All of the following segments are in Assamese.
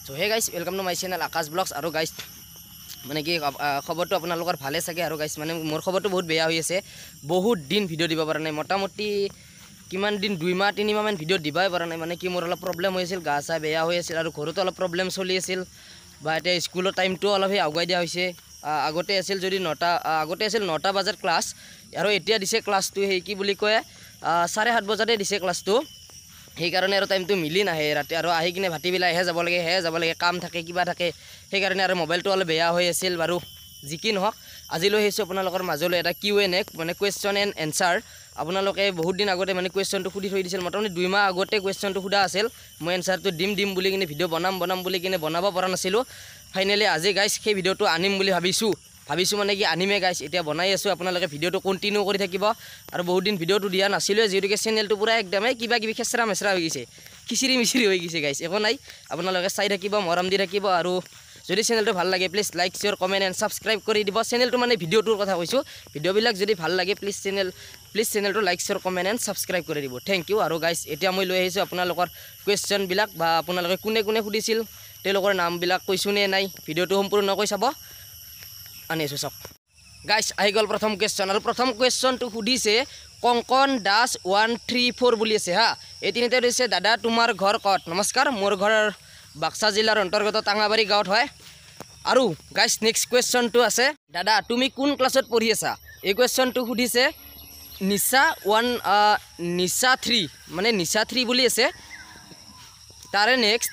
So hey guys, welcome to my channel Akash Vlogs. আৰু গাইছ, মানে কি খবৰটো আপোনালোকৰ ভালে চাগে। আৰু গাইছ, মানে মোৰ খবৰটো বহুত বেয়া হৈ আছে। বহুত দিন ভিডিঅ' দিব পৰা নাই, মোটামুটি কিমান দিন, 2 মাহ 3 মাহমান ভিডিঅ' দিবই পৰা নাই। মানে কি, মোৰ অলপ প্ৰব্লেম হৈ আছিল, গা চা বেয়া হৈ আছিল আৰু ঘৰতো অলপ প্ৰব্লেম চলি আছিল। বা এতিয়া স্কুলৰ টাইমটো অলপ সেই আগুৱাই দিয়া হৈছে। আগতে আছিল যদি 9টা, আগতে আছিল 9টা বজাত ক্লাছ আৰু এতিয়া দিছে ক্লাছটো সেই কি বুলি কয়, 7:30 বজাতে দিছে ক্লাছটো। সেইকাৰণে আৰু টাইমটো মিলি নাহে ৰাতি আৰু আহি কিনে ভাটিবেলাহে যাব লাগে, সেয়ে যাব লাগে, কাম থাকে, কিবা থাকে, সেইকাৰণে। আৰু মোবাইলটো অলপ বেয়া হৈ আছিল। বাৰু যি কি নহওক, আজি লৈ আহিছোঁ আপোনালোকৰ মাজলৈ এটা কিউ এন এ, মানে কুৱেশ্যন এণ্ড এনচাৰ। আপোনালোকে বহুত দিন আগতে মানে কুৱেশ্যনটো সুধি থৈ দিছিল। মোটামুটি 2 মাহ আগতে কুৱেশ্যনটো সোধা আছিল। মই এনচাৰটো দিম দিম বুলি কিনে, ভিডিঅ' বনাম বনাম বুলি কিনে বনাব পৰা নাছিলোঁ। ফাইনেলি আজি গাইছ সেই ভিডিঅ'টো আনিম বুলি ভাবিছোঁ। ভাবিছোঁ মানে কি, আনিমে গাইছ। এতিয়া বনাই আছোঁ, আপোনালোকে ভিডিঅ'টো কণ্টিনিউ কৰি থাকিব। আৰু বহুত দিন ভিডিঅ'টো দিয়া নাছিলোঁৱে, যিহেতুকে চেনেলটো পূৰা একদমেই কিবা কিবি খেচৰা মেচৰা হৈ গৈছে, খিচিৰি মিচিৰি হৈ গৈছে গাইছ। একো নাই, আপোনালোকে চাই থাকিব, মৰম দি থাকিব। আৰু যদি চেনেলটো ভাল লাগে, please like, share, comment and subscribe কৰি দিব চেনেলটো। মানে ভিডিঅ'টোৰ কথা কৈছোঁ, ভিডিঅ'বিলাক যদি ভাল লাগে, প্লিজ চেনেলটো like, share, comment and subscribe কৰি দিব। Thank U. আৰু গাইছ, এতিয়া মই লৈ আহিছোঁ আপোনালোকৰ কুৱেশ্যনবিলাক বা আপোনালোকে কোনে কোনে সুধিছিল, তেওঁলোকৰ নামবিলাক কৈছোঁ নে নাই, ভিডিঅ'টো সম্পূৰ্ণকৈ চাব। আনি আছোঁ, চাওক। গাইছ, আহি গ'ল প্ৰথম কুৱেশ্যন। আৰু প্ৰথম কুৱেশ্যনটো সুধিছে কংকন দাস 134 বুলি আছে। হা, এই তিনিটা দিছে, দাদা তোমাৰ ঘৰ ক'ত? নমস্কাৰ, মোৰ ঘৰ বাক্সা জিলাৰ অন্তৰ্গত টাঙাবাৰী গাঁৱত হয়। আৰু গাইছ, নেক্সট কুৱেশ্যনটো আছে, দাদা তুমি কোন ক্লাছত পঢ়ি আছা? এই কুৱেশ্যনটো সুধিছে নিচা ওৱান, নিচা থ্ৰী, মানে নিচা থ্ৰী বুলি আছে। তাৰে নেক্সট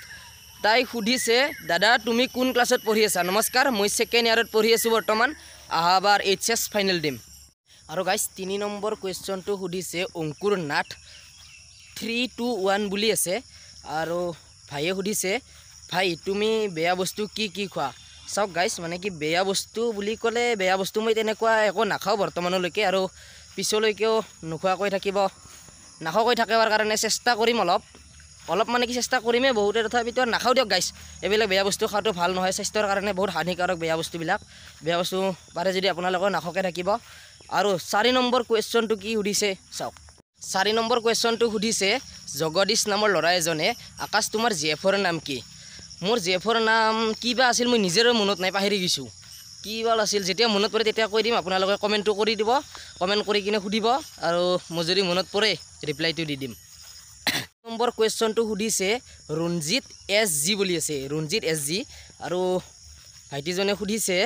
তাই সুধিছে, দাদা তুমি কোন ক্লাছত পঢ়ি আছা? নমস্কাৰ, মই ছেকেণ্ড ইয়াৰত পঢ়ি আছোঁ বৰ্তমান, অহাবাৰ এইচ এছ ফাইনেল দিম। আৰু গাইছ, 3 নম্বৰ কুৱেশ্যনটো সুধিছে অংকুৰ নাথ 321 বুলি আছে। আৰু ভাইয়ে সুধিছে, ভাই তুমি বেয়া বস্তু কি কি খোৱা? চাওক গাইছ, মানে কি, বেয়া বস্তু বুলি ক'লে বেয়া বস্তু মই তেনেকুৱা একো নাখাওঁ বৰ্তমানলৈকে আৰু পিছলৈকেও নোখোৱাকৈ থাকিব, নাখোৱাকৈ থাকিবৰ কাৰণে চেষ্টা কৰিম অলপ অলপ। মানে কি, চেষ্টা কৰিমেই বহুতে, তথাপিতো নাখাওঁ দিয়ক গাইছ। এইবিলাক বেয়া বস্তু খোৱাটো ভাল নহয়, স্বাস্থ্যৰ কাৰণে বহুত হানিকাৰক বেয়া বস্তুবিলাক। বেয়া বস্তু পাৰে যদি আপোনালোকেও নাখোৱাকৈ থাকিব। আৰু 4 নম্বৰ কুৱেশ্যনটো কি সুধিছে চাওক। 4 নম্বৰ কুৱেশ্যনটো সুধিছে জগদীশ নামৰ ল'ৰা এজনে, আকাশ তোমাৰ জি এফৰ নাম কি? মোৰ জি এফৰ নাম কি বা আছিল, মই নিজৰে মনত নাই, পাহৰি গৈছোঁ কি বা আছিল। যেতিয়া মনত পৰে তেতিয়া কৈ দিম। আপোনালোকে কমেণ্টটো কৰি দিব, কমেণ্ট কৰি কিনে সুধিব আৰু মোৰ যদি মনত পৰে ৰিপ্লাইটো দি দিম। নম্বৰ কুৱেশ্যনটো সুধিছে ৰঞ্জিত এছ জি বুলি আছে, ৰঞ্জিত এছ জি। আৰু ভাইটিজনে সুধিছে,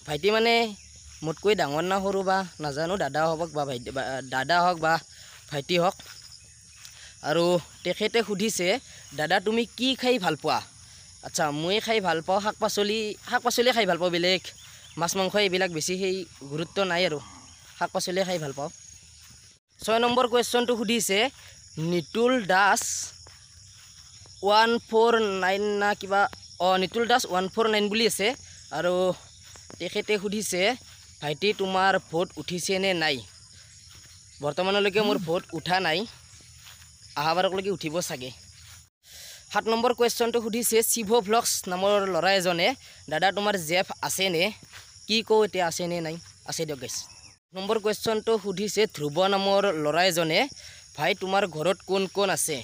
ভাইটি মানে মোতকৈ ডাঙৰ না সৰু বা নাজানো, দাদা হওক বা ভাইটি, দাদা হওক বা ভাইটি হওক। আৰু তেখেতে সুধিছে, দাদা তুমি কি খাই ভাল পোৱা? আচ্ছা, মই খাই ভাল পাওঁ শাক পাচলি, শাক পাচলি খাই ভাল পাওঁ। বেলেগ মাছ মাংস এইবিলাক বেছি সেই গুৰুত্ব নাই আৰু শাক পাচলি খাই ভাল পাওঁ। 6 নম্বৰ কুৱেশ্যনটো সুধিছে নিতুল দাস 149 না কিবা, অঁ, নিতুল দাস 149 বুলি আছে। আৰু তেখেতে সুধিছে, ভাইটি তোমাৰ ভোট উঠিছে নে নাই? বৰ্তমানলৈকে মোৰ ভোট উঠা নাই, অহাবাৰলৈকে উঠিব চাগে। 7 নম্বৰ কুৱেশ্যনটো সুধিছে শিৱ ভ্লগছ নামৰ ল'ৰা এজনে, দাদা তোমাৰ জেফ আছেনে? কি কওঁ এতিয়া, আছেনে নাই, আছে দিয়ক গাইছ। নম্বৰ কুৱেশ্যনটো সুধিছে ধ্ৰুৱ নামৰ ল'ৰা এজনে, ভাই তোমাৰ ঘৰত কোন কোন আছে?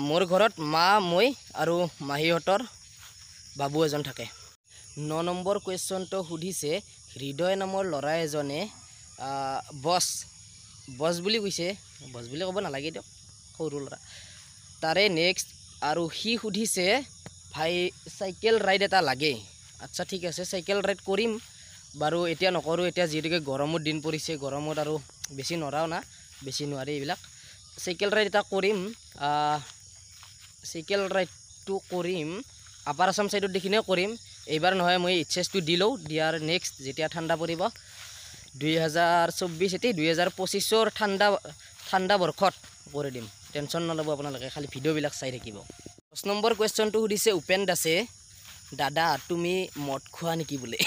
মোৰ ঘৰত মা, মই আৰু মাহীহঁতৰ বাবু এজন থাকে। 9 নম্বৰ কুৱেশ্যনটো সুধিছে হৃদয় নামৰ ল'ৰা এজনে, বছ বছ বুলি কৈছে। বছ বুলি ক'ব নালাগে দিয়ক, সৰু ল'ৰা। তাৰে নেক্সট আৰু সি সুধিছে, ভাই চাইকেল ৰাইড এটা লাগে। আচ্ছা, ঠিক আছে, চাইকেল ৰাইড কৰিম বাৰু, এতিয়া নকৰোঁ। এতিয়া যিহেতুকে গৰমৰ দিন পৰিছে, গৰমত আৰু বেছি নোৱাৰাও না, বেছি নোৱাৰি এইবিলাক। চাইকেল ৰাইড এটা কৰিম, চাইকেল ৰাইডটো কৰিম আপাৰ আছাম ছাইডত দেখিনে কৰিম। এইবাৰ নহয়, মই এইচ এছটো দি লওঁ, দিয়াৰ নেক্সট যেতিয়া ঠাণ্ডা পৰিব, 2024, এতিয়া 2025ৰ ঠাণ্ডা ঠাণ্ডা বৰ্ষত কৰি দিম। টেনশ্যন নল'ব আপোনালোকে, খালি ভিডিঅ'বিলাক চাই থাকিব। 10 নম্বৰ কুৱেশ্যনটো সুধিছে উপেন দাসে, দাদা তুমি মদ খোৱা নেকি বোলে?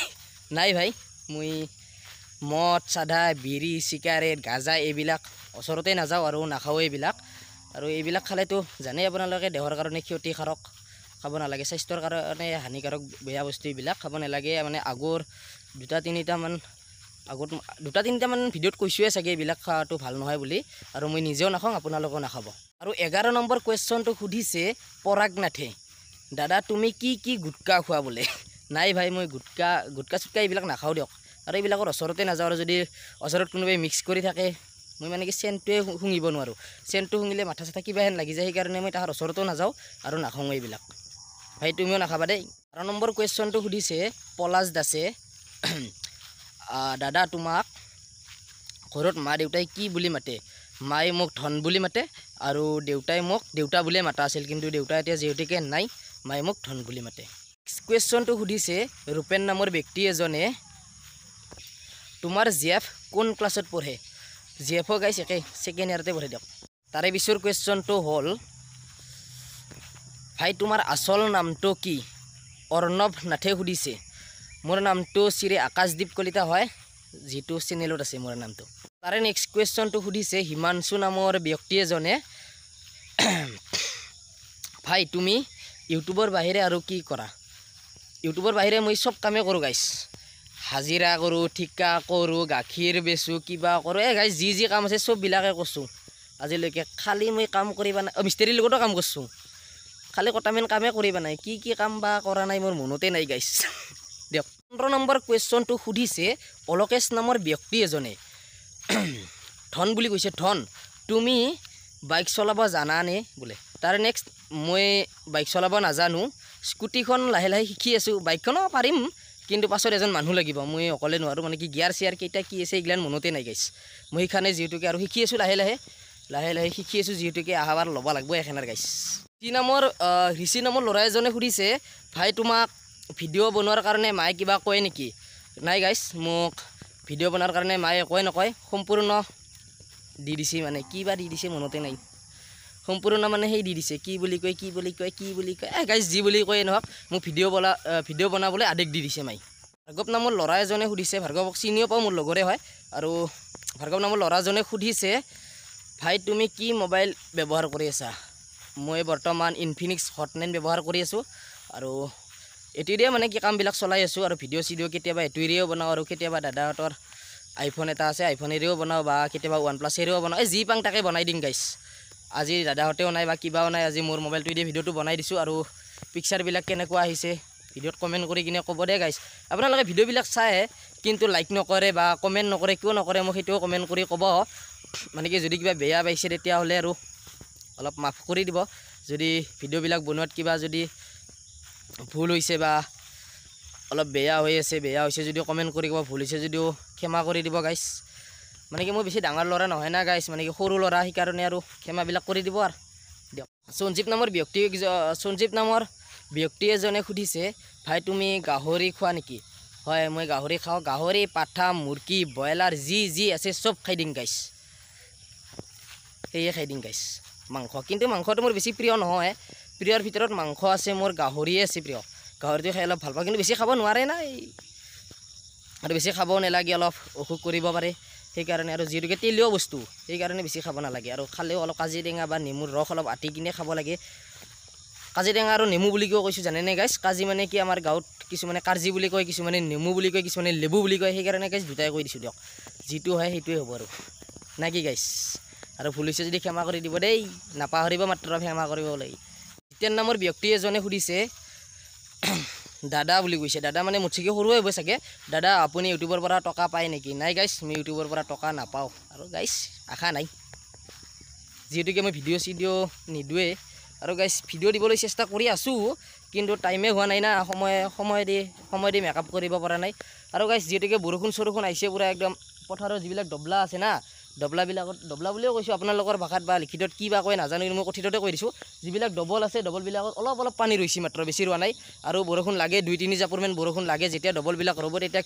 নাই ভাই, মই মদ, চাধা, বিড়ি, চিগাৰেট, গাজা এইবিলাক ওচৰতে নাযাওঁ আৰু নাখাওঁ এইবিলাক। আৰু এইবিলাক খালেতো জানেই আপোনালোকে, দেহৰ কাৰণে ক্ষতিকাৰক, খাব নালাগে, স্বাস্থ্যৰ কাৰণে হানিকাৰক। বেয়া বস্তু এইবিলাক খাব নালাগে। মানে আগৰ দুটা তিনিটামান, আগত দুটা তিনিটামান ভিডিঅ'ত কৈছোঁৱে চাগে এইবিলাক খোৱাটো ভাল নহয় বুলি। আৰু মই নিজেও নাখাওঁ, আপোনালোকেও নাখাব। আৰু 11 নম্বৰ কুৱেশ্যনটো সুধিছে পৰাগ নাথে। দাদা তুমি কি কি গুটকা খোৱা বোলে? নাই ভাই, মই গুটকা গুটকা চুটকা এইবিলাক নাখাওঁ দিয়ক, আৰু এইবিলাকৰ ওচৰতে নাযাওঁ। আৰু যদি ওচৰত কোনোবাই মিক্স কৰি থাকে, মই মানে কি চেণ্টটোৱে শুঙিব নোৱাৰোঁ। চেণ্টটো শুঙিলে মাথা চাথা কিবা হেন লাগি যায়, সেইকাৰণে মই তাহাৰ ওচৰতো নাযাওঁ আৰু নাখাওঁ এইবিলাক। ভাই তুমিও নাখাবা দেই। 12 নম্বৰ কুৱেশ্যনটো সুধিছে পলাশ দাসে, দাদা তোমাক ঘৰত মা দেউতাই কি বুলি মাতে? মায়ে মোক ধন বুলি মাতে আৰু দেউতাই মোক দেউতা বুলিয়ে মাতা আছিল, কিন্তু দেউতা এতিয়া যিহেতুকে নাই, মায়ে মোক ধন বুলি মাতে। নেক্সট কুৱেশ্যনটো সুধিছে ৰূপেন নামৰ ব্যক্তি এজনে, তোমাৰ জীয়েফ কোন ক্লাছত পঢ়ে? জীয়েফো গাইছ একেই ছেকেণ্ড ইয়াৰতে পঢ়ে দিয়ক। তাৰে পিছৰ কুৱেশ্যনটো হ'ল, ভাই তোমাৰ আচল নামটো কি? অৰ্ণৱ নাথে সুধিছে। মোৰ নামটো শ্ৰী আকাশদ্বীপ কলিতা হয়, যিটো চেনেলত আছে মোৰ নামটো। তাৰে নেক্সট কুৱেশ্যনটো সুধিছে হিমাংশু নামৰ ব্যক্তি এজনে, ভাই তুমি ইউটিউবৰ বাহিৰে আৰু কি কৰা? ইউটিউবৰ বাহিৰে মই চব কামেই কৰোঁ গাইছ, হাজিৰা কৰোঁ, ঠিকা কৰোঁ, গাখীৰ বেচোঁ, কিবা কৰোঁ, এই গাইছ যি যি কাম আছে চববিলাকে কৰছোঁ আজিলৈকে। খালি মই কাম কৰিব নাই, মিস্ত্ৰীৰ লগতো কাম কৰছোঁ, খালি কটামেন কামেই কৰিব নাই, কি কি কাম বা কৰা নাই মোৰ মনতে নাই গাইছ দিয়ক। 15 নম্বৰ কুৱেশ্যনটো সুধিছে অলকেশ নামৰ ব্যক্তি এজনে, ধন বুলি কৈছে, ধন তুমি বাইক চলাব জানানে বোলে? তাৰ নেক্সট, মই বাইক চলাব নাজানো, স্কুটিখন লাহে লাহে শিকি আছোঁ, বাইকখনো পাৰিম, কিন্তু পাছত এজন মানুহ লাগিব, মই অকলে নোৱাৰোঁ, মানে কি গিয়াৰ চিয়াৰ কেইটা কি আছে এইগিলান মনতে নাই গাইছ। মই সেইখানে যিহেতুকে আৰু শিকি আছোঁ, লাহে লাহে লাহে লাহে শিকি আছোঁ, যিহেতুকে অহাবাৰ ল'ব লাগিব এখেনাৰ গাইছ। ঋষি নামৰ ল'ৰা এজনে সুধিছে, ভাই তোমাক ভিডিঅ' বনোৱাৰ কাৰণে মায়ে কিবা কয় নেকি? নাই গাইছ, মোক ভিডিঅ' বনোৱাৰ কাৰণে মায়ে একোৱে নকয়, সম্পূৰ্ণ দি দিছে, মানে কিবা দি দিছে মনতে নাই, সম্পূৰ্ণ মানে সেই দি দিছে, কি বুলি কয় কি বুলি কয় কি বুলি কয়, এই গাইছ যি বুলি কয় নহওক, মোক ভিডিঅ' বনাবলৈ আদেশ দি দিছে মাই। ভাৰ্গৱ নামৰ ল'ৰা এজনে সুধিছে, ভাৰ্গৱক চিনিও পাওঁ, মোৰ লগৰে হয়, আৰু ভাৰ্গৱ নামৰ ল'ৰাজনে সুধিছে, ভাই তুমি কি মোবাইল ব্যৱহাৰ কৰি আছা? মই বৰ্তমান ইনফিনিক্স হট 9 ব্যৱহাৰ কৰি আছোঁ, আৰু এইটোৱেৰে মানে কি কামবিলাক চলাই আছোঁ, আৰু ভিডিঅ' চিডিঅ' কেতিয়াবা এইটোৱেৰেও বনাওঁ, আৰু কেতিয়াবা দাদাহঁতৰ আইফোন এটা আছে, আইফোনেৰেও বনাওঁ, বা কেতিয়াবা ওৱান প্লাছেৰেও বনাওঁ, এই যি পাং তাকে বনাই দিম গাইছ। আজি দাদাহঁতেও নাই বা কিবাও নাই, আজি মোৰ মোবাইলটোৱেদি ভিডিঅ'টো বনাই দিছোঁ, আৰু পিকচাৰবিলাক কেনেকুৱা আহিছে ভিডিঅ'ত কমেণ্ট কৰি কিনে ক'ব দেই গাইছ। আপোনালোকে ভিডিঅ'বিলাক চাই কিন্তু লাইক নকৰে বা কমেণ্ট নকৰে, কিয় নকৰে মোক সেইটোও কমেণ্ট কৰি ক'ব, মানে কি যদি কিবা বেয়া পাইছে তেতিয়াহ'লে আৰু অলপ মাফ কৰি দিব, যদি ভিডিঅ'বিলাক বনোৱাত কিবা যদি ভুল হৈছে বা অলপ বেয়া হৈ আছে, বেয়া হৈছে যদিও কমেণ্ট কৰি ক'ব, ভুল হৈছে যদিও ক্ষমা কৰি দিব গাইছ। মানে কি মই বেছি ডাঙৰ ল'ৰা নহয় না গাইছ, মানে কি সৰু ল'ৰা, সেইকাৰণে আৰু ক্ষমাবিলাক কৰি দিব আৰু দিয়ক। সঞ্জীৱ নামৰ ব্যক্তি এজনে সুধিছে, ভাই তুমি গাহৰি খোৱা নেকি? হয়, মই গাহৰি খাওঁ, গাহৰি, পাঠা, মুৰ্গী, ব্ৰইলাৰ যি যি আছে চব খাই দিম গাইছ, সেয়ে খাই দিম গাইছ। মাংস কিন্তু মাংসটো মোৰ বেছি প্ৰিয় নহয়, প্ৰিয়ৰ ভিতৰত মাংস আছে মোৰ গাহৰিয়ে আছে প্ৰিয়, গাহৰিটো খাই অলপ ভাল পাওঁ, কিন্তু বেছি খাব নোৱাৰে নাই, আৰু বেছি খাব নালাগে, অলপ অসুখ কৰিব পাৰে, সেইকাৰণে আৰু যিহেতুকে তেলীয় বস্তু সেইকাৰণে বেছি খাব নালাগে, আৰু খালেও অলপ কাজি টেঙা বা নেমুৰ ৰস অলপ আটি কিনে খাব লাগে। কাজি টেঙা আৰু নেমু বুলি কিয় কৈছোঁ জানেনে গাইছ? কাজি মানে কি আমাৰ গাঁৱত কিছুমানে কাৰ্জি বুলি কয়, কিছুমানে নেমু বুলি কয়, কিছুমানে লেবু বুলি কয়, সেইকাৰণে গাইছ দুটাই কৈ দিছোঁ দিয়ক, যিটো হয় সেইটোৱে হ'ব আৰু না কি গাইছ। আৰু ভুল হৈছে যদি ক্ষমা কৰি দিব দেই, নাপাহৰিব মাত্ৰ ক্ষমা কৰিব লাগে। জিতেন নামৰ ব্যক্তি এজনে সুধিছে, দাদা বুলি কৈছে, দাদা মানে মোতকৈ সৰুৱে হ'ব চাগে, দাদা আপুনি ইউটিউবৰ পৰা টকা পায় নেকি? নাই গাইছ, মই ইউটিউবৰ পৰা টকা নাপাওঁ, আৰু গাইছ আশা নাই, যিহেতুকে মই ভিডিঅ' চিডিঅ' নিদিওঁৱেই, আৰু গাইছ ভিডিঅ' দিবলৈ চেষ্টা কৰি আছোঁ, কিন্তু টাইমে হোৱা নাই না, সময় দি মেকআপ কৰিব পৰা নাই। আৰু গাইছ যিহেতুকে বৰষুণ চৰষুণ আহিছে পূৰা একদম, পথাৰৰ যিবিলাক দবলা আছে না, দবলাবিলাকত, দবলা বুলিও কৈছোঁ আপোনালোকৰ ভাষাত বা লিখিতত কি বা কয় নাজানো, কিন্তু মই কথিততে কৈ দিছোঁ, যিবিলাক ডবল আছে ডবলবিলাকত অলপ অলপ পানী ৰৈছে মাত্ৰ, বেছি ৰোৱা নাই, আৰু বৰষুণ লাগে 2-3 জাপৰমান বৰষুণ লাগে, যেতিয়া ডবলবিলাক ৰ'ব তেতিয়া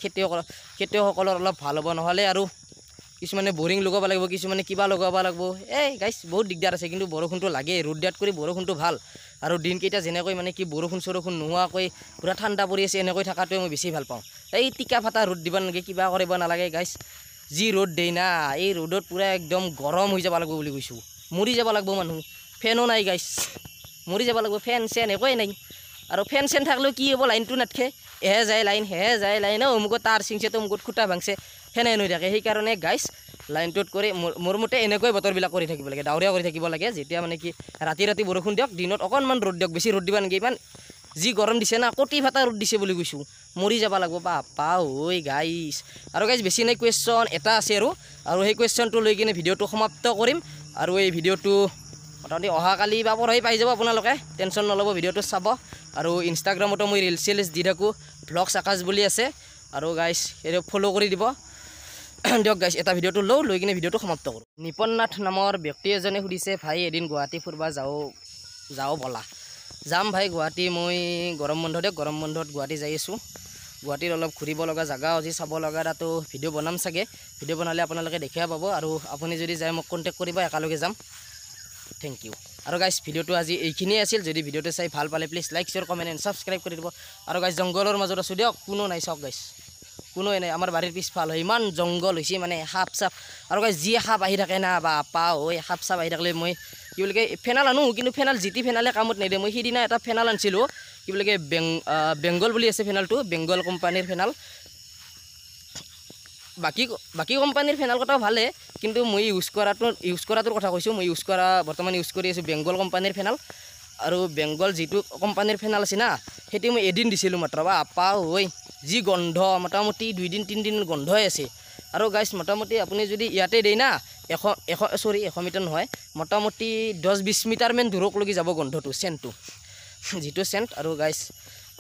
খেতিয়কসকলৰ অলপ ভাল হ'ব, নহ'লে আৰু কিছুমানে বৰিং লগাব লাগিব, কিছুমানে কিবা লগাব লাগিব, এই গাইছ বহুত দিগদাৰ আছে। কিন্তু বৰষুণটো লাগে, ৰ'দ দিয়াত কৰি বৰষুণটো ভাল, আৰু দিনকেইটা যেনেকৈ মানে কি বৰষুণ চৰষুণ নোহোৱাকৈ পূৰা ঠাণ্ডা পৰি আছে এনেকৈ থকাটোৱে মই বেছি ভাল পাওঁ। এই টিকা ফটা ৰ'দ দিব নালাগে, কিবা কৰিব নালাগে গাইছ, যি ৰ'দ দেই না, এই ৰ'দত পূৰা একদম গৰম হৈ যাব লাগিব বুলি কৈছোঁ, মৰি যাব লাগিব মানুহ, ফেনো নাই গাইছ, মৰি যাব লাগিব, ফেন চেন একোৱেই নাই। আৰু ফেন চেন থাকিলেও কি হ'ব, লাইনটো নাথাকে, এহে যায় লাইন সেহে যায় লাইন, অমুকত তাঁৰ ছিঙছে তমুকত খুঁটা ভাঙছে, সেনে হৈ থাকে। সেইকাৰণে গাইছ লাইনটোত কৰি মোৰ মতে এনেকৈ বতৰবিলাক কৰি থাকিব লাগে, ডাৱৰীয়া কৰি থাকিব লাগে, যেতিয়া মানে কি ৰাতি ৰাতি বৰষুণ দিয়ক, দিনত অকণমান ৰ'দ দিয়ক, বেছি ৰ'দ দিব নালাগে, ইমান যি গৰম দিছে না, কটি ফাটা ৰ'দ দিছে বুলি কৈছোঁ, মৰি যাব লাগিব বাপা ঐ গাইছ। আৰু গাইছ বেছি নাই, কুৱেশ্যন এটা আছে আৰু আৰু সেই কুৱেশ্যনটো লৈ কিনে ভিডিঅ'টো সমাপ্ত কৰিম। আৰু এই ভিডিঅ'টো মোটামুটি অহাকালি বা পৰহি পাই যাব আপোনালোকে, টেনশ্যন নল'ব, ভিডিঅ'টো চাব। আৰু ইনষ্টাগ্ৰামতো মই ৰিলচ চিলছ দি থাকোঁ, ভ্লগছ আকাশ বুলি আছে। আৰু গাইছ সেইটো ফ'ল' কৰি দিব দিয়ক গাইছ। এটা ভিডিঅ'টো লওঁ, লৈ কিনে ভিডিঅ'টো সমাপ্ত কৰোঁ। নিপন নাথ নামৰ ব্যক্তি এজনে সুধিছে, ভাই এদিন গুৱাহাটী ফুৰিব যাওঁ যাওঁ ব'লা। যাম ভাই গুৱাহাটী, মই গৰম বন্ধ দিয়ক, গৰম বন্ধত গুৱাহাটী যাই আছোঁ। গুৱাহাটীত অলপ ঘূৰিব লগা জেগা আজি চাব লগা, তাতো ভিডিঅ' বনাম চাগে, ভিডিঅ' বনালে আপোনালোকে দেখিব পাব। আৰু আপুনি যদি যায় মোক কণ্টেক্ট কৰিব, একেলগে যাম। Thank U. আৰু গাইছ ভিডিঅ'টো আজি এইখিনিয়ে আছিল। যদি ভিডিঅ'টো চাই ভাল পালে please like share comment and subscribe কৰি দিব। আৰু গাইছ জংঘলৰ মাজত আছোঁ দিয়ক, কোনো নাই, চাওক গাইছ কোনোৱে নাই, আমাৰ বাৰীৰ পিছফাল হয়, ইমান জংঘল হৈছে মানে সাপ চাপ। আৰু গাইছ যি সাপ আহি থাকে না বাপা ঐ, সাপ চাপ আহি থাকিলে মই কি বুলি কয় ফেনাল আনো, কিন্তু ফেনাল যিটি ফেনালে কামত নিদিয়ে। মই সিদিনা এটা ফেনাল আনিছিলোঁ, কি বুলি কয় বেংগল বুলি আছে ফেনালটো, বেংগল কোম্পানীৰ ফেনাল। বাকী বাকী কোম্পানীৰ ফেনাল কথাও ভালে, কিন্তু মই ইউজ কৰাটোৰ কথা কৈছোঁ। মই ইউজ কৰা বৰ্তমান ইউজ কৰি আছোঁ বেংগল কোম্পানীৰ ফেনাল। আৰু বেংগল যিটো কোম্পানীৰ ফেনাল আছে না, সেইটো মই এদিন দিছিলোঁ মাত্ৰ, বাপা ঐ যি গন্ধ, মোটামুটি 2 দিন 3 দিন গন্ধই আছে। আৰু গাইছ মোটামুটি আপুনি যদি ইয়াতে দিয়ে না, 100 মিটাৰ নহয়, মোটামুটি 10-20 মিটাৰমান দূৰকলৈকে যাব গন্ধটো, চেণ্টটো, যিটো চেণ্ট। আৰু গাইছ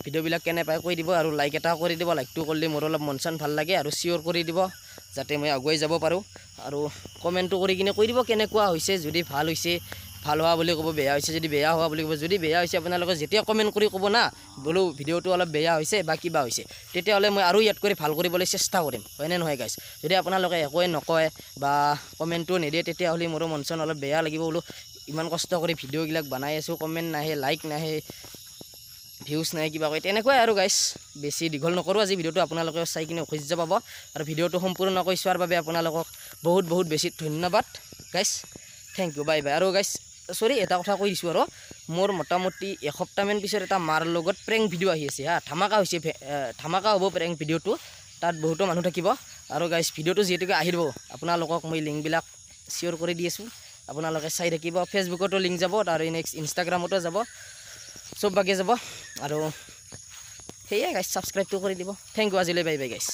ভিডিঅ'বিলাক কেনে পায় কৈ দিব, আৰু লাইক এটা কৰি দিব, লাইকটো কৰিলে মোৰ অলপ মন চন ভাল লাগে। আৰু শ্বেয়াৰ কৰি দিব যাতে মই আগুৱাই যাব পাৰোঁ। আৰু কমেণ্টটো কৰি কিনে কৈ দিব কেনেকুৱা হৈছে, যদি ভাল হৈছে ভাল হোৱা বুলি ক'ব, বেয়া হৈছে যদি বেয়া হোৱা বুলি ক'ব। যদি বেয়া হৈছে আপোনালোকে যেতিয়া কমেণ্ট কৰি ক'ব না, বোলো ভিডিঅ'টো অলপ বেয়া হৈছে বা কিবা হৈছে, তেতিয়াহ'লে মই আৰু ইয়াত কৰি ভাল কৰিবলৈ চেষ্টা কৰিম, হয়নে নহয় গাইছ? যদি আপোনালোকে একোৱে নকয় বা কমেণ্টটো নিদিয়ে, তেতিয়াহ'লে মোৰো মন চন অলপ বেয়া লাগিব, বোলো ইমান কষ্ট কৰি ভিডিঅ'বিলাক বনাই আছোঁ, কমেণ্ট নাহে, লাইক নাহে, ভিউজ নাই, কিবা কয় তেনেকুৱাই। আৰু গাইছ বেছি দীঘল নকৰোঁ আজি ভিডিঅ'টো, আপোনালোকে চাই কিনে অসহ্য পাব। আৰু ভিডিঅ'টো সম্পূৰ্ণকৈ চোৱাৰ বাবে আপোনালোকক বহুত বহুত বেছি ধন্যবাদ guys, thank you, bye bye. আৰু গাইছ চৰি এটা কথা কৈ দিছোঁ, আৰু মোৰ মোটামুটি এসপ্তাহমান পিছত এটা মাৰ লগত প্ৰেংক ভিডিঅ' আহি আছে, হা ধামাকা হৈছে, ধামাকা হ'ব প্ৰেংক ভিডিঅ'টো, তাত বহুতো মানুহ থাকিব। আৰু গাইছ ভিডিঅ'টো যিহেতুকে আহি দিব, আপোনালোকক মই লিংকবিলাক শ্বেয়াৰ কৰি দি আছোঁ, আপোনালোকে চাই থাকিব। ফেচবুকতো লিংক যাব, আৰু নেক্সট ইনষ্টাগ্ৰামতো যাব, চব বাগে যাব। আৰু সেয়াই গাইছ, ছাবস্ক্ৰাইবটো কৰি দিব। Thank U, আজিলৈ বাই বাই গাইছ।